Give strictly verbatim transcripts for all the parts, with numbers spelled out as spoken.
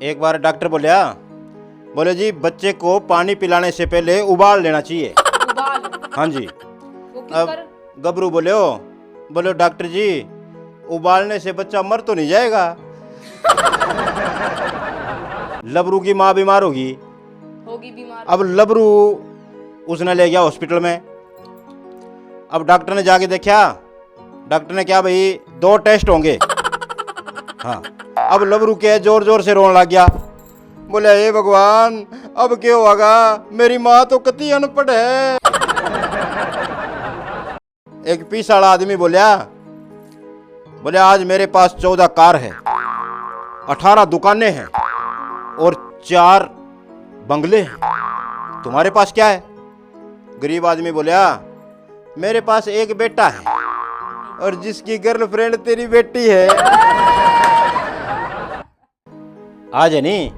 एक बार डॉक्टर बोलिया, बोले, "जी, बच्चे को पानी पिलाने से पहले उबाल लेना चाहिए।" उबाल? हाँ जी। वो किस अब कर? गबरू बोले, "ओ, बोले, डॉक्टर जी, उबालने से बच्चा मर तो नहीं जाएगा?" लबरू की माँ बीमार होगी। होगी बीमार। अब लबरू उसने ले गया हॉस्पिटल में। अब डॉक्टर ने जाके देखा, डॉक्टर ने कहा, "भाई, दो टेस्ट होंगे।" हाँ, अब लबरू के जोर जोर से रोन लग गया, बोले, "हे भगवान, अब क्या होगा? मेरी माँ तो कती अनपढ़ है।" एक पीस वाला आदमी बोलिया, बोले, "आज मेरे पास चौदह कार है, अठारह दुकानें हैं और चार बंगले हैं। तुम्हारे पास क्या है?" गरीब आदमी बोलिया, "मेरे पास एक बेटा है और जिसकी गर्लफ्रेंड तेरी बेटी है।" आज है नी,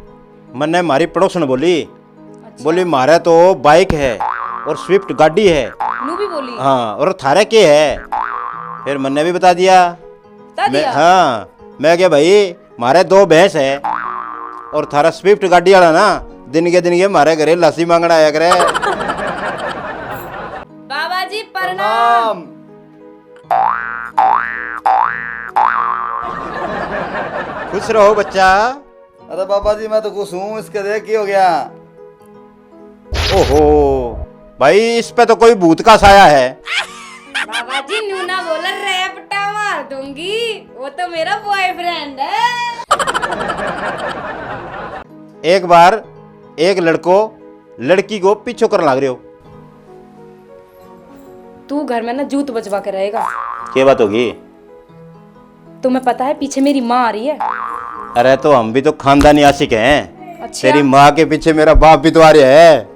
मन्ने म्हारी पड़ोसन बोली, अच्छा। बोली, "म्हारे तो बाइक है और स्विफ्ट गाड़ी है।" नू भी बोली? हाँ, और थारे के है? फिर मन्ने भी बता दिया। बता मैं, दिया? हाँ, मैं क्या भाई, म्हारे दो भैंस है और थारा स्विफ्ट गाड़ी वाला ना दिन के दिन के म्हारे घरे लस्सी मांगण आया करे। बाबा जी प्रणाम। खुश रहो बच्चा। अरे बाबा जी, मैं तो खुश हूँ, इसके देख की हो गया। ओहो भाई, इस पे तो कोई भूत का साया है। बाबा जी, न्यू ना बोल, रैपटा मार दूंगी, वो तो मेरा बॉयफ्रेंड है। एक बार एक लड़को लड़की को पीछो करने लग रहे हो। तू घर में ना जूत बजवा के रहेगा। क्या बात होगी? तुम्हें पता है पीछे मेरी माँ आ रही है। अरे तो हम भी तो खानदानी आशिक हैं। अच्छा। तेरी माँ के पीछे मेरा बाप भी तो आ रहा है।